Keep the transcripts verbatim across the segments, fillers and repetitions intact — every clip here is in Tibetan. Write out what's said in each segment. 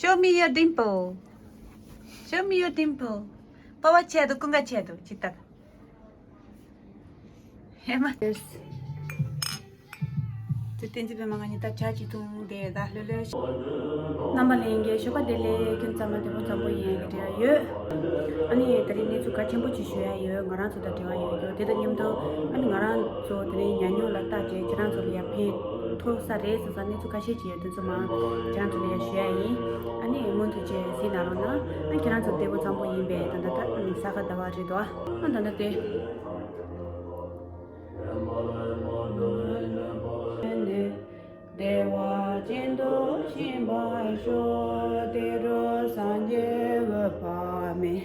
Show me your dimple. Show me your dimple. པ་བ་ཆེ་དུ་ཀུན་དགའ་ཆེ་དུ་ཅི་ལྟར། ཧེ་མ། དེ་བསྟན་འཛིན་པད་མ་ང་གཉིས་ད་ཇ་ཅིག་འཐུང་བསྡད་ད་ལྷོད་ལྷོད། རྣམ་པ་ལྷན་རྒྱས་ཞོགས་པ་བདེ་ལེགས། ཁྱོད་ཚང་མ་བདེ་པོ་འཇམ་པོ་ཡིན་གྱི་འདྲ་ཡོད། ཨ་ནི་ད་རིང་གནས་ཚུལ་གལ་ཆེན་པོ་ཅིག་ཞུ་ཡ་ཡོད། ང་རང་ཚོ་དང་འབྲེལ་བ་ཡོད་རྒྱུ་དེ་དང་མཉམ་དུ། ཨ་ནི་ང་རང་ཚོ་དེ་རིང་ཉམས་མྱོང་ལ་བལྟས་རྗེས་ཁྱེད་རང་ཚོ་ལ་ཡ་ཕན་ཐོགས་ས་རེད་བསམ་ས་གནས་ཚུལ་ཁ་ཤས་ཅིག་ཡོད། དེ་ཚོ་མ་ཁྱེད་རང་ཚོ་ལ་ཡ་ཞུ་ཡ་ཡིན། ཨ་ནི་མུ་མཐུད་བྱས་གཟིགས་གནང་རོགས་གནང་། ཨ་ཁྱེད་རང་ཚོ་བདེ་པོ་འཇམ་པོ་ཡིན་པས། ད་ལྟ་ད་ས་ག་ཟླ་བ་རེད་དོ། ཨ་ད་ལྟ་དེ། བདེ་བ་ཅན་དུ་ཕྱིན་པར་ཤོག། དེ་རུ་སངས་རྒྱས་འོད་དཔག་མེད།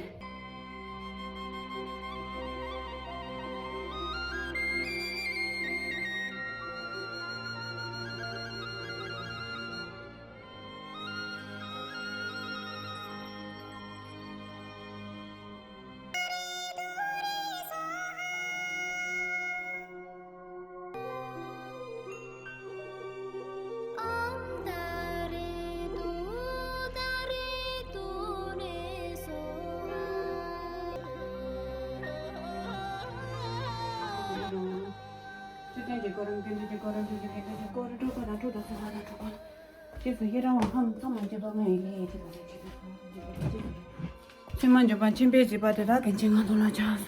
ཆོས་ལྡན་གྱི་གོ་རིམ། དགེ་འདུན་གྱི་གོ་རིམ། ཆོས་ཀྱི་དགེ་འདུན་གྱི་གོ་རིམ། སྤྲུལ་སྐུ་དང་སྤྲུལ་སྐུ་དང་སྲུང་མ་དང་སྤྲུལ་སྐུ། རྗེས་སུ་ཡི་རང་བ་ལྷ་མོ་ཚང་མ་འགྱུར་བ་ལྔ་ཡི་ལས་ཡིན་གྱི་མ་རེད། ཆོས་ཀྱི་ཚང་མ་འགྱུར་བ་ལྔ་ཡི་ལས། ཕྱི་མ་འགྱུར་བ་ཕྱིན་པའི་བྱིས་པ་དེ་དག་གི་འཆིང་ང་དུ་ལ་ཆགས་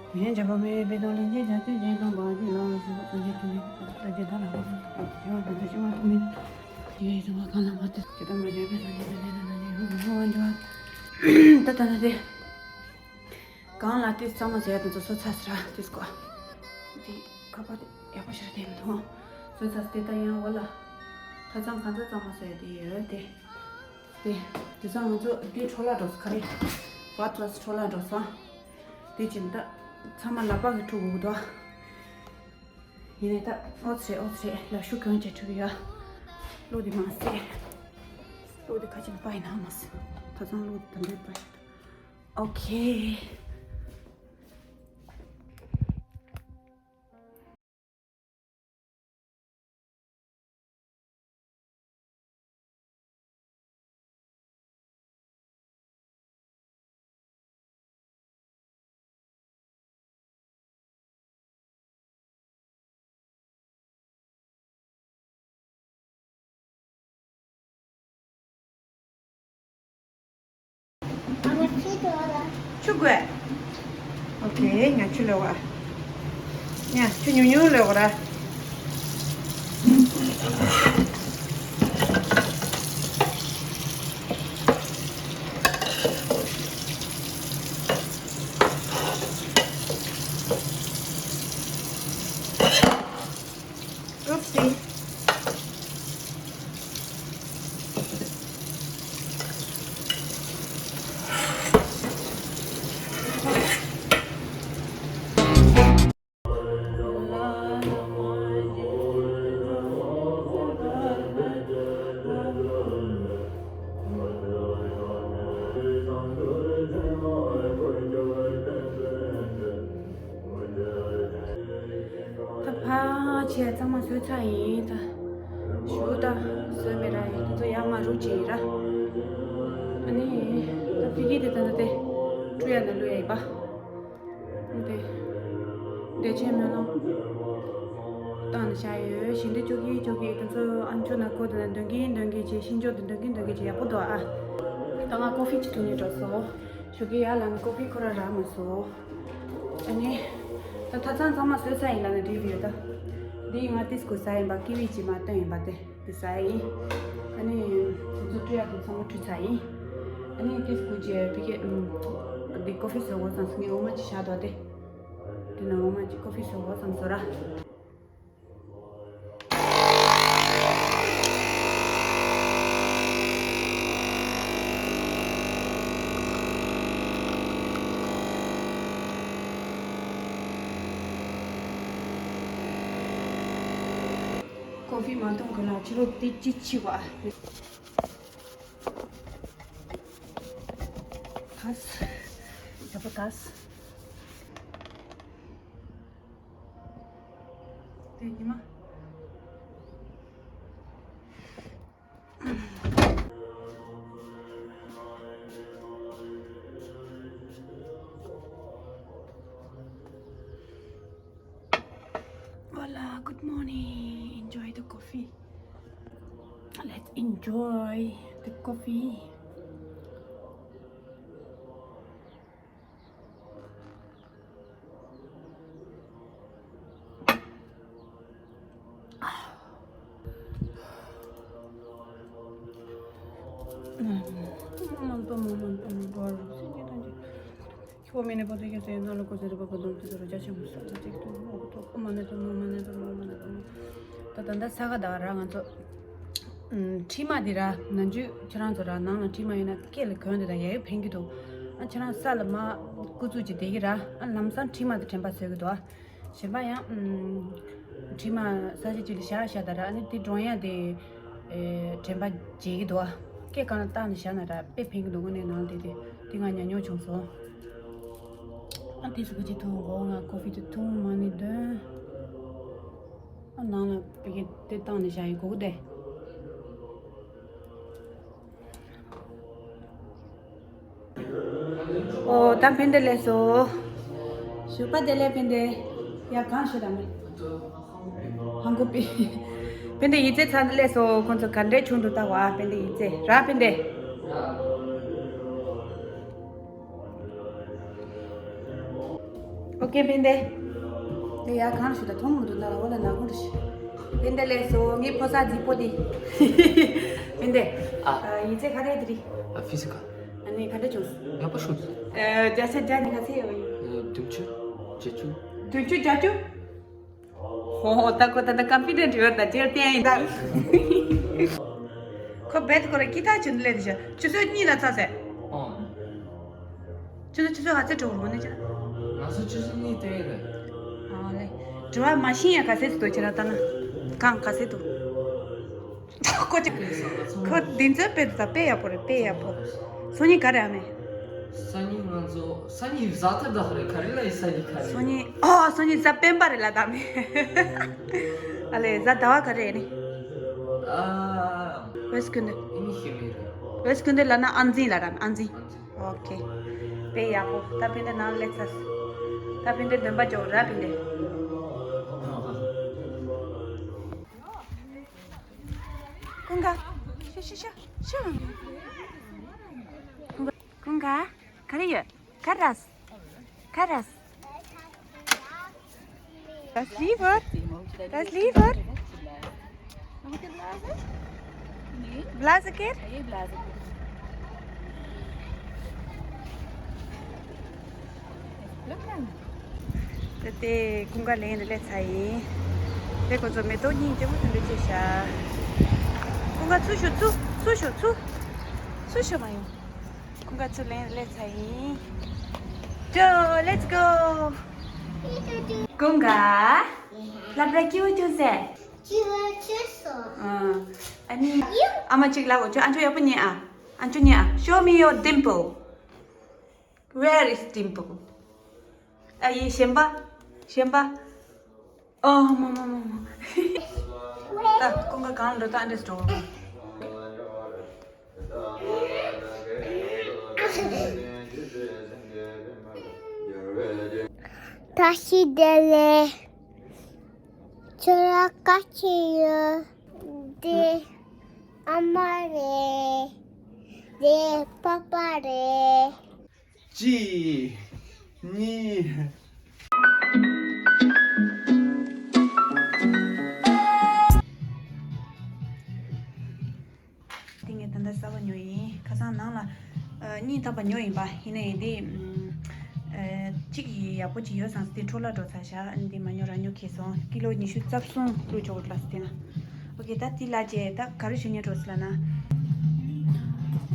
སོ། ཡོན་འཇམ་པ་མི་ཡི་པའི་དོན་ལས་འཇིགས་བྱ་ཆོས་ཀྱི་སྟོན་པ་ཡིན་ལ། སྲིད་པ་ཐམས་ཅད་ཀུན་ནས་ལྟ་ཅི་ཐ་ལ་བབ་སོ། བྱིས་པ་དེ་ཚོ་ཤི་བ་ཐུག་མིན། དེ་ཡི་གཟུངས་པ་གང་ལ་མ་ཐུག་ཇི་ལྟར་མ་བྱས་པའི་སངས་རྒྱས་པའི་ལས་ལ་ན་ནི་ཧུ་ཧུ་ཧུ་བ་འཇོག་ད་ལྟ་ན་དེ། གང་ལ་དེ་གཙང་མ་བཟོ་ཡ་དེ་ཚོ་བཟོ་ཚར་ཟེར་ར་དེ་སྐོ། དེ་ཁ་པར་དེ་ཡག་པོ་ཞིག་ར་དེ་མི་འདུག་བཟོ་ཚར་དེ་ད་ཡང་འོ་ལ། ཁ་གཙང་གང་ཚ་གཙང་མ་བཟོ་ཡ་དེ་ཡོད་དེ། དེ་དེ་ཚང་ང་ཚོ་དེ་འཕྲོ་བརླག་འགྲོ་ས་ག་རེ། བ་ཏྲ་སི་འཕྲོ་བརླག་འགྲོ་ས། དེ་ཅི་ད་ཚང་མ་ལག་པ་གི་འཁྲུ་དགོས་ཀྱི་འདུག་ཡིན་ནའི་ད་ཨོ་ཚེ་ཨོ་ཚེ་ལ་ཤུགས་གྱོན་བྱས་འཁྲུ་གི་ཡོད། གློག་དེ་མ་ཟད། གློག་དེ་ཁ་ཅིག་པ་ཡིན་ན་མ་ཟད། ད་ཚང་གློག་དེ་ད་འདྲའི་པ་ཞིག་འདུག་ཨོ་ཁེ། ཆུ་དགོས། ཨོ་ཁེ། ང་ཆུ་ལོག་ཨ། ཡ་ཆུ་ཉུང་ཉུང་ལོག་ར། Oopsie. ད་ཕར་ཆས་གཙང་མ་བཟོས་ཚར་ཡིན། ད་ཞུ་ད་བཟོས་མེད་ར་ཡིན། ད་ཚོ་ཡར་མར་རུག་ཅིག་ཡིན་ར། ཨ་ནི་ད་ཕི་གི་དེ་ད་ད་དེ་བཀྲུ་ཡ་ན་བླུག་ཡ་ཡིན་པ། དེ་བདེ་ཆེན་སྨོན་ལམ་བཏང་ནས་བཞག་ཡོད། ཞིང་འདི་བཅུ་གི་བཅུ་གི་དེ་ཚོ་ཨ་མཆོག་ན་ཁོ་དེ་ན་འདོན་གིན་འདོན་གིན་བྱས། ཤིང་ཅོག་དེ་འདོན་གིན་འདོན་གིན་བྱས། ཡག་པོ་འདུག་ཨ། ད་ང་ཀོ་ཧྥི་ཅིག་འཐུང་ནས་འགྲོ་སོང་། ཞོགས་ཀས་ཡར་ལངས་ནས་ཀོ་ཧྥི་ཁོ་རང་རག་མ་སོང་། ཨ་ནི། ད་ཐ་ཚང་གཙང་མ་བཟོས་ཚར་ཡིན་ལབ་ན་འགྲིག་གི་ཡོད་ད། འདི་ང་ཏིས་ཀུ་ཟ་ཡིན་པ། ཀི་ཝི་ཅིག་མར་བཏོན་ཡིན་པ་དེ་འདི་ཟ་ཡིན། ཨ་ནི། དེ་ཚོ་བཀྲུ་ཡག་དེ་ཚང་མ་བཀྲུས་ཚར་ཡིན། ཨ་ནི་ཏིས་ཀུ་ཅེ་ཕི་ཀེ་འདི་ཀོ་ཧྥི་བཟོ་དགོས་བསམ་སོང་། ངས་འོ་མ་ཅིག་བཞག་འདུག་དེ། དེ་ནས་འོ་མ་ཅིག་ཀོ་ཧྥི་བཟོ་དགོས་བསམ་སོང་ར། ཀོ་ཧྥི་མ་འཐུང་གོང་ལ་ཕྱི་ལོགས་དེ་ཅི་ཕྱི་བ། གས། ཡག་པོ་གས། དེ་ཉི་མ། Morning, enjoy the coffee. Let's enjoy the coffee. ད་ད་ལྟ་ས་ག་ཟླ་བ་ར་ང་ཚོ། ཨུམ། ཁྲིད་མ་དེ་ར་ནང་ཆུ་ཁྱེད་རང་ཚོ་ར་ནང་ལ་ཁྲིད་མ་ཡོད་ན་སྐེ་ལ་གོན་དེ་དང་ཡ་ཡོ་ཕན་གྱི་འདུག་ཨ་ཁྱེད་རང་ས་ལ་མ་སྐུ་ཚུགས་ཀྱི་བསྡད་ཀྱི་ར། ཨ་ལམ་སང་ཁྲིད་མ་དེ་དྲན་པ་བཟོ་གི་འདུག་ཨ་གཞན་པ་ཡང་ཨུམ། ཁྲིད་མ་ས་ཆ་གཅིག་ལ་བཞག་བཞག་ད་ར། ཨ་ནི་དེ་འགྲོ་ཡ་དེ་ཨེ་དྲན་པ་བརྗེད་ཀྱི་འདུག་ཨ་སྐེ་གང་ལ་བཏགས་ནས་བཞག་ན་ར་དཔེ་ཕན་གྱི་འདུག་དངོས་གནས་ནང་དེ་དེ་དེ་ང་ཉམས་མྱོང་བྱུང་སོང་། ཨ་དེ་སུ་ག་ཅིག་འཐུང་གོ་ང་ཀོ་ཧྥི་དེ་འཐུང་མ་ནི་འདོན། ཨ་ནང་ལ་པེ་ཀེ་དེ་བཏང་ནས་བཞག་ཡིན་གོ་གི་དེ། ཨོ་ད་ཕན་བདེ་ལེགས་སོ། ཞོགས་པ་བདེ་ལེགས་ཕན་བདེ། ཡ་གང་ཞུ་དང་མེད། ཧང་གོ་པི། ཕན་བདེ་ཡིད་ཚེ་ཚ་ལེགས་སོ། ཁོང་ཚོ་ག་འདྲའི་ཆུང་དུ་ལྟ་བ་ཕན་བདེ་ཡིད་ཚེ་ར་ཕན་བདེ། ཨོ་ཀེ་ཕན་བདེ། དེ་ཡ་གང་ཞུ་ད་མཐོང་མི་འདུག་ད་ལ་འོ་ལ་ན་ཁོང་རེ་ཞིག་ཕན་བདེ་ལེགས་སོ། ངའི་ཕོ་གསར་རྫིག་པོ་དེ། ཕན་བདེ། ཨ། ཨ་ཡིན་ཚེ་ག་རེ་དེ་རེད། ཨ་ཕི་སི་ཀ་ཨ་ནི་ག་འདྲ་བྱུང་། ཡག་པོ་བྱུང་། ཨ་བརྒྱ་ཆ་བརྒྱ་ནི་ག་ཚད་ཡོད་ཡིན། ཨ་བདུན་ཅུ། བརྒྱད་ཅུ། བདུན་ཅུ་བརྒྱད་ཅུ། ཧོ་ཧོ། ད་ཁོ་ད་ད་ཀམ་པུ་ཊར་འབྲི་བར་ད་རྗེས་བསྟན་ཡིན་ད། ཁོ་བེད་ཁོ་ར་ཀི་ཐག་ཆོད་ནི་ལས་དེ་བྱ་ཆུ་ཚོད་གཉིས་ལ་ཚར་ཟེར། ཨོ། ཆུ་ཚོད་ཆུ་ཚོད་ག་ཚད་འགྲོ་རུང་ནི་ཅི། ང་ཚོ་ཆུ་ཚོད་གཉིས་དེ་རེད། ཨོ་ལེ། དྲི་བ་མ་ཤེས་ཡ་ག་ཚད་ཚོད་ཁྱེད་རང་ལྟ་ན། གང་ག་ཚད་འདུག་ཁོ་ཅི། ཁོ་འདི་ཚོ་དཔེ་ད་དཔེ་ཡག་པོ་རེད། དཔེ་ཡག་པོ། སང་ཉིན་ག་རེ་ཨ་མེ། སང་ཉིན་ང་ཚོ་སང་ཉིན་གཟའ་ཐ་དག་རེད། ག་རེ་ལ་ཡི་སང་ཉིན་ག་རེ། སང་ཉིན་ཨོ་སང་ཉིན་གཟའ་སྤེན་པ་རེད་ལ་ད་མེ། ཨ་ལེ་གཟའ་ཟླ་བ་ག་རེ་ནི། ཨ། བེ་སི་ཀུན་ཏེ། ཨ་ནི་ཤི་མེ་རེད། བེ་སི་ཀུན་ཏེ་ལ་ན་ཨན་ཛིན་ལ་ར་ཨན་ཛིན། ཨོ་ཁེ། དཔེ་ཡག་པོ། ད་ཕན་བདེ་ནང་སླེབས་ཚར། ད་ཕན་བདེ་འདོན་པ་འཇོག་ར་ཕན་བདེ། ཀུན་དགའ། ཤ་ཤ་ཤ་ཤ། ཀུན་དགའ། ཀུན་དགའ། ག་རེ་ཡོད། ག་རེ་རས། ག་རེ་རས། Das Liefert. Das Liefert. Noch eine Blase? Nee. Blase geht? Eine Blase geht. Look dann. དེ་དེ་ཀུན་དགའ་ལེན་ལས་ཚ་ཡིན། དེ་ཁོ་ཚོ་མེ་ཏོག་གཉིས་ལྕེ་མོ་དེ་འདྲ་བྱས་ཤག་ཀུན་དགའ་ཚུར་ཤོག་ཚུར་ཚུར་ཤོག་ཚུར། ཚུར་ཤོག་མ་ཡོང་། ཀུན་དགའ་ཚུར་ལེན་ལས་ཚ་ཡིན། ཅོ། Let's go. ཀུན་དགའ། ལབ་ར་སྐྱིད་པོ་བྱུང་ཟེར། སྐྱིད་པོ་བྱུང་སོང་། ཨ་ནི། ཨ་མ་གཅིག་ལབ་གོ་ཁྱོད་ཨ་མཆོག་ཡག་པོ་ཉན་ཨ། ཨ་མཆོག་ཉན་ཨ། Show me your dimple. Where is dimple? ཨ་ཡེ་གཞན་པ། གཞན་པ། ཨོ་མ་མ་མ་མ། ད་ཀུན་དགའ་གང་འགྲོ་ད་འདྲེས་འགྲོ། བཀྲ་ཤིས་བདེ་ལེགས། ཁྱོད་རང་བཀྲ་ཤིས་ཡོད། འདི་ཨ་མ་རེད། འདི་པ་པ་རེད། གཅིག་གཉིས། དེ་ངས་ད་ལྟ་གསར་པ་ཉོས་ཡིན། ཁ་སང་ནང་ལ་ཨ་གཉིས་ཐམ་པ་ཉོས་ཡིན་པ། ཡིན་ནའི་དེ་ཨ་གཅིག་ཡག་པོ་ཅིག་ཡོད་བསམ་སྟེ་འཕྲོ་བརླག་འགྲོ་ཚར་ཤག་ཨ་ནི་དེ་མ་ཉོ་ར་ཉོ་ཁེལ་སོང་། ཀི་ལོ་ཉི་ཤུ་རྩ་གསུམ་བླུགས་ཆོག་ལ་སྟེ་ན། ཨོ་ཁེ། ད་དེ་ལ་རྗེས་ད་ག་རེ་ཞུ་སྙིང་འདོད་སོང་ལབ་ན།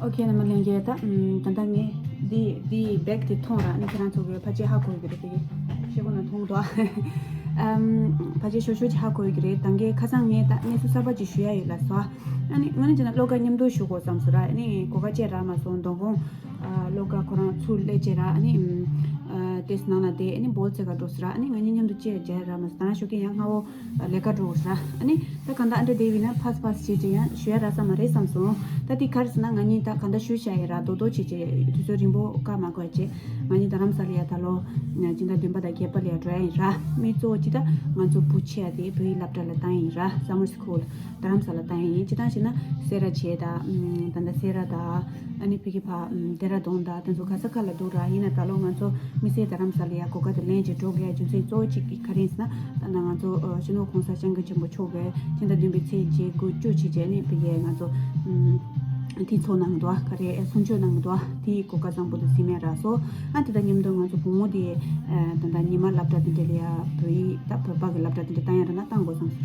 ཨོ་ཁེ། རྣམ་པ་ལྷན་རྒྱས། ད་ད་ལྟ་ངས་འདི་འདི་བེག་དེ་མཐོང་ར། ཨ་ནི་ཁྱེད་རང་ཚོ་གི་ཕལ་ཆེར་ཧ་གོ་གི་རེད། དེ་གི་ཤེལ་སྒོ་ནང་མཐོང་འདུག་ཨམ། ཕལ་ཆེར་ཞོ་ཞོ་ཅིག་ཧ་གོ་གི་རེད། ད་གིན་ཁ་སང་ངས་ད་གནས་ཚུལ་གསར་པ་ཅིག་ཞུ་ཡ་ཡོད་ལབ་སོང་། ཨ་ནི་ང་ནི་ཅི་ན་བློ་དགའ་མཉམ་དུ་ཞུ་དགོས་བསམ་སོང་ར། ཨ་ནི་གོ་སྐབས་བཅས་རག་མ་སོང་། མདང་དགོང་ཨ་བློ་དགའ་ཁོ་རང་ཚུར་སླེབས་བྱས་ར། ཨ་ནི་ ཨ་དེས་ནང་ལ་དེ་ཨ་ནི་བོལ་ཚེ་ག་འགྲོ་ཟེར་ར། ཨ་ནི་ང་གཉིས་མཉམ་དུ་ཅེར་རྒྱག་ར་མ་ཟེར། ད་ན་ཞོགས་ཀས་ཡང་སྔ་བོ་ལས་ཀ་འགྲོ་ཟེར་ར། ཨ་ནི་ད་གང་ལྟར་ཨ་འདྲ་དེ་བི་ན་ཕ་སི་ཕ་སི་བྱེད་ཅེ་ཡང་ཞུ་ཡ་རག་ས་མ་རེད་བསམ་སོང་། ད་དེ་ག་རེ་ཟེར་ན་ང་གཉིས་ད་གང་ལྟར་ཞུ་བྱ་ཡི་ར་རྡོག་རྡོག་བྱེད་ཅེ་དུས་ཚོད་རིང་པོ་བཀག་མ་དགོས་ཅེ། ང་གཉིས་རྡ་རམ་ས་ལ་ཡ་ད་ལོ་སྤྱི་ཟླ་བདུན་པ་དང་བརྒྱད་པ་ལ་ཡ་འགྲོ་ཡ་ཡིན་ར། མི་གཙོ་བོ་ཅི་ད་ང་ཚོ་བུ་ཆེ་ཡ་དེ་བོད་ཡིག་སློབ་གྲྭ་ལ་བཏང་ཡིན་ར། སམ་མར་སི་ཁུལ་རྡ་རམ་ས་ལ་བཏང་ཡིན། སྤྱི་བཏང་བྱས་ན་སེ་ར་བྱེས་དང་ད་ལྟ་སེ་ར་དང་ཨ་ནི་ཕ་གི་ཕ་ཨམ་ལྡེ་ར་ལྡུན་དང་དེ་ཚོ་ག་ས་ག་ལ་འདུག་ར། ཡིན་ན་ད་ལོ་ང་ཚོ་དམིགས་བསལ་རྡ་རམ་ས་ལ་ཡ་གོ་སྐབས་དེ་ལེན་བྱས་འགྲོ་དགོས་ཡ་རྒྱུ་མཚན་གཙོ་བོ་གཅིག་གི་ག་རེ་ཡིན་ཟེར་ན། ད་ལྟ་ང་ཚོ་ཨ་སྤྱི་ནོར་༸གོང་ས་༸སྐྱབས་མགོན་ཆེན་པོ་མཆོག་གིས་སྤྱི་ཟླ་བདུན་པའི་ཚེས་བརྒྱད་དགུ་བཅུ་བྱས་བྱས་ནས་ཕ་གིའི་ང་ཚོ་ཨམ་གདན་འཚོགས་གནང་གི་འདུག་ག་རེ་གསུང་ཆོས་གནང་གི་འདུག་དེའི་གོ་སྐབས་བཟང་པོ་དེ་ཟིན་ཡ་རག་སོང་། ཨ་དེ་དང་མཉམ་དུ་ང་ཚོ་བུ་མོ་དེ་ཨ་ད་ལྟ་ཉི་མ་སློབ་གྲྭ་དེ་འདྲ་ལ་ཡ་བོད་ཡིག་ད་བོད་པ་གི་སློབ་གྲྭ་དེ་འདྲ་བཏང་ཡ་རག་ན་བཏང་དགོས་བསམ་སོང་ར།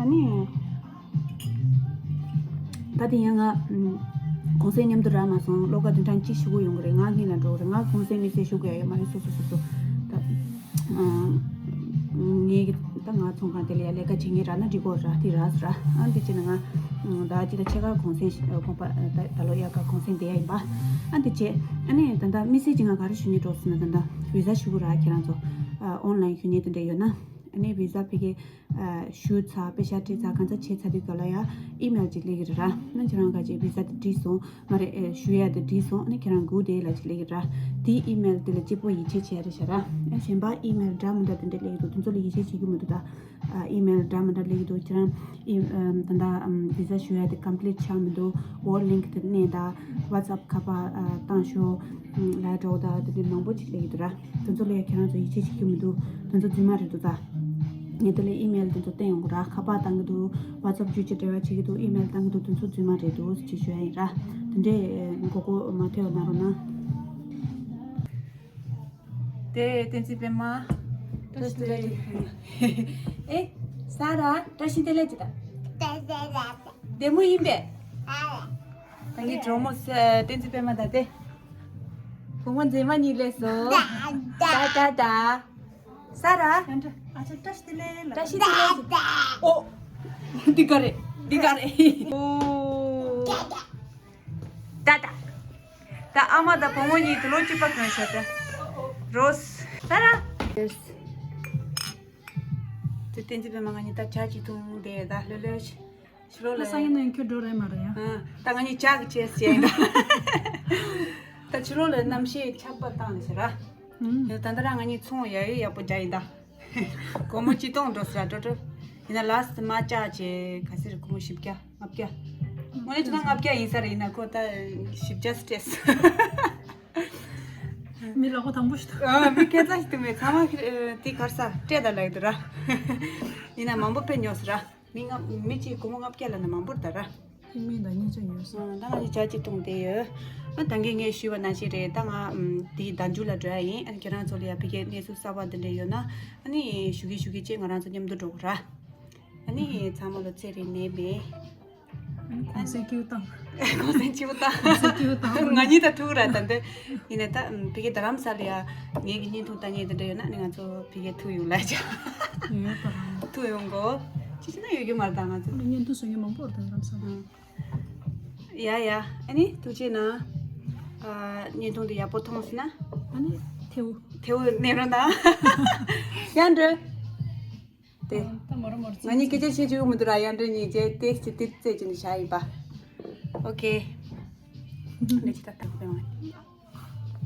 ཨ་ནི། ད་དེ་ཡང་ང་ཨམ་གུང་སེང་མཉམ་དུ་རག་མ་སོང་། སློབ་གྲྭ་བདུན་ཕྲག་གཅིག་ཞུ་གི་ཡོང་གི་རེད། ང་གཉིས་ལ་འགྲོ་གི་རེད། ང་གུང་སེང་དམིགས་བསལ་ཞུ་དགོས་ཡ་ཡོད་མ་རེད། སོ་སོ་སོ་སོ་ད་ཨ་ངའི་གི་ད་ང་ཚོང་ཁང་དེ་ལ་ཡ་ལས་ཀ་བྱེད་མཁན་རག་ན་འགྲིག་གོ་ར། དེ་རག་ར། ཨ་འདི་བྱས་ན་ང་ཨམ་ད་ཅི་ད་ཕྱེད་ཀ་གུང་སེང་ཨ་གུང་པ་ད་ད་ལོ་དབྱར་ཁ་གུང་སེང་དེ་ཡ་ཡིན་པ། ཨ་འདི་བྱས་ཨ་ནི་ད་ད་དམིགས་བསལ་གྱི་ང་ག་རེ་ཞུ་སྙིང་འདོད་ཟེར་ན། ད་ད་བི་ཟ་ཞུ་གི་ར། ཁྱེད་རང་ཚོ་ཨ་ཨོན་ལན་ཞུ་སྙིང་དེ་འདྲ་ཡོད་ན། ཨ་ནི་བི་ཟ་ཕ་གི་ཨ་ཞུས་ཚར། པེ་ཤག་སྤྲད་ཚར། གང་ཚ་བྱས་ཚར་དུས་ག་ལ་ཡ་ཨི་མེལ་ཅིག་སླེབས་ཀྱི་རེད་ར། ཨ་ཁྱེད་རང་ག་ཅིག་བི་ཟ་དེ་བྲིས་སོང་མ་རེད། ཨེ་ཞུ་ཡ་དེ་བྲིས་སོང་། ཨ་ནི་ཁྱེད་རང་སྒུག་བསྡད་ལབ་ཅིག་སླེབས་ཀྱི་རེད་ར། དེའི་ཨི་མེལ་དེ་ལ་གཅིག་པོ་ཡིད་ཆེས་བྱས་རེད་ཤག་ར། ཨ་གཞན་པ་ཨི་མེལ་འདྲ་མི་འདྲ་དེ་འདྲ་སླེབས་ཀྱི་འདུག་དེ་ཚོ་ལ་ཡིད་ཆེས་བྱེད་རྒྱུ་མི་འདུག་ད་ཨ་ཨི་མེལ་འདྲ་མི་འདྲ་སླེབས་ཀྱི་འདུག་ཁྱེད་རང་ཨི་ཨམ་ད་ལྟ་ཨམ་བི་ཟ་ཞུ་ཡ་དེ་ཀམ་པི་ལིཊ་ཆགས་མི་འདུག་ཨོ་ལིང་ཀི་དེ་མནན་དང་ཝ་ཊི་སི་ཨེབ་ཁ་པར་ཨ་བཏང་ཤོག་ཨམ་ལ་འགྲོ་དང་དེ་འདྲ་མང་པོ་ཅིག་སླེབས་ཀྱི་འདུག་ར། དེ་ཚོ་ལ་ཡ་ཁྱེད་རང་ཚོ་ཡིད་ཆེས་བྱེད་རྒྱུ་མི་འདུག་དེ་ཚོ་རྫུན་མ་རེད་འདུག་ད་ངས་དེ་ལ་ཨི་མེལ་དེ་ཚོ་བསྟན་ཡོང་གི་ར། ཁ་པར་བཏང་གི་འདུག་ཝ་ཊི་སི་ཨེབ་བརྒྱུད་ཀྱི་འབྲེལ་བ་བྱེད་ཀྱི་འདུག་ཨི་མེལ་བཏང་གི་འདུག་དེ་ཚོ་རྫུན་མ་རེད་འདུག་ཅེས་ཞུ་ཡ་ཡིན་ར། དེ་འདྲའི་མགོ་སྐོར་མ་ཐེབས་པ་གནང་རོགས་གནང་། དེ་བསྟན་འཛིན་པད་མ། བཀྲ་ཤིས་བདེ་ལེགས། ཨེ། ས་ར། བཀྲ་ཤིས་བདེ་ལེགས་ཅི་ད། བདེ་མོ་ཡིན་པས། ད་ངའི་གྲོགས་མོ་ས་བསྟན་འཛིན་པད་མ་ད་དེ། བུ་མོ་མཛེས་མ་གཉིས་སླེབས་སོང་། ད་ད་ད། ས་ར། ཡང་འདྲ། ཨ་ཅག་བཀྲ་ཤིས་བདེ་ལེགས་ལ། བཀྲ་ཤིས་བདེ་ལེགས། ཨོ། འདི་ག་རེད། འདི་ག་རེད། ཨོ། ད་ད། ད་ཨ་མ་དང་བུ་མོ་གཉིས་དུ་ལོ་གཅིག་པ་གང་ཤོད་ད། རོས། ད་ར། དེ་བསྟན་འཛིན་པད་མ་ང་གཉིས་ད་ཇ་གཅིག་འཐུང་བསྡད་ད་ལྷོད་ལྷོད་ཤི། ཕྱི་ལོགས་ལ། ས་ཡིན་ན་ཁྱོད་འགྲོ་རེད་མ་རེད་ཡ། ཨ། ད་ང་གཉིས་ཇ་གི་ཆས་བྱས་ད། ད་ཕྱི་ལོགས་ལ་གནམ་གཤིས་ཆར་པ་བཏང་ནས་ཟེར་ར། ཨུམ། ད་ད་ལྟ་རང་ང་གཉིས་ཚོང་ཡག་ཡོད་ཡག་པོ་རྒྱག་ཡིན་ད། སྒོར་མོ་གཅིག་སྟོང་འགྲོ་ཟེར་ར་འགྲོ་འགྲོ། ཡིན་ན་ལ་སི་མ་ཅག་ཅེ་ག་ཟེར་སྒོར་མོ་བཞི་བརྒྱ་ལྔ་བརྒྱ། དངོས་གནས་བྱས་ན་ལྔ་བརྒྱ་ཡིན་ས་རེད། ཡིན་ན་ཁོ་ད་བཞི་བརྒྱ་སྤྲད་སོང་། མི་ལ་ཁོ་དང་པོ་ཞིག་ད། ཨ་མི་སྐད་ཆ་ཞིག་འདུག་མེད་ཚང་མ་དེ་གར་ས་སྤྲད་ད་ལབ་འདུག་ར། ཡིན་ན་མང་པོ་དཔེ་ཉོ་ཟེར་ར། མི་ལྔ་མི་གཅིག་སྒོར་མོ་ལྔ་བརྒྱ་ལ་ན་མང་པོ་རེད་ད་ར། ཁྱིམ་མི་དང་གཉིས་ཆ་ཉོས་སོང་། ཨ། ད་ང་གཉིས་ཇ་གཅིག་འཐུང་བསྡད་ཡོད། ཨ། ད་གིན་ངས་ཞུས་པ་ནང་བཞིན་རེད། ད་ང་ཨམ་དེའི་ཟླ་མཇུག་ལ་འགྲོ་ཡ་ཡིན། ཨ་ནི་ཁྱེད་རང་ཚོ་ལ་ཡ་ཕ་གིའི་གནས་ཚུལ་གསར་པ་འདི་འདྲ་ཡོད་ན་ཨ་ནི་ཞུ་གི་ཞུ་གི་ཅེས་ང་རང་ཚོ་མཉམ་དུ་འགྲོ་དགོས་ར། ཨ་ནི་ཚང་མ་ལ་ཚེ་རིང་ནད་མེད། གུང་སེང་སྐྱིད་པོ་བཏང་། གུང་སེང་སྐྱིད་པོ་བཏང་། གུང་སེང་སྐྱིད་པོ་བཏང་། ང་གཉིས་ད་ཐུག་ར་ད་འདི། ཡིན་ནའི་ད་ཕ་གི་རྡ་རམ་ས་ལ་ཡ་ངེད་ཀྱི་བརྙན་ཐུང་ལྟ་མཁན་དེ་འདྲ་ཡོད་ན་ནི་ང་ཚོ་ཕ་གི་ཐུག་ཡོང་ལ་ཅག་ཡོད་པ་རང་། ཐུག་ཡོང་གོ། ཅི་བྱས་ན་ཡོད་རྒྱུ་མ་རེད་ད་ང་ཚོ། བརྙན་ཐུང་བཟོ་མཁན་མང་པོ་རེད་ད་རྡ་རམ་ས་ལ། ཡ་ཡ། ཨ་ནི་ཐུགས་རྗེ་གནང་། ཨ། བརྙན་ཐུང་དེ་ཡག་པོ་མཐོང་སོང་ན། ཨ་ནི་ཐེའུ། ཐེའུ་གནང་རོགས་གནང་། ཡ་འགྲོ། དེ། ད་མོ་རོ་མོ་རོ་ང་གཉིས་སྐད་ཆ་བཤད་རྒྱུ་མི་འདུག་ར། ཡ་འགྲོ་གཉིས་རྗེས་ཏེག་སི་ཊི་དེ་རྩེད་ཀྱི་ནི་བཞག་ཡིན་པ། ཨོ་ཁེ། ལས་ཀྱི་ད་ཐག་པའི་མ།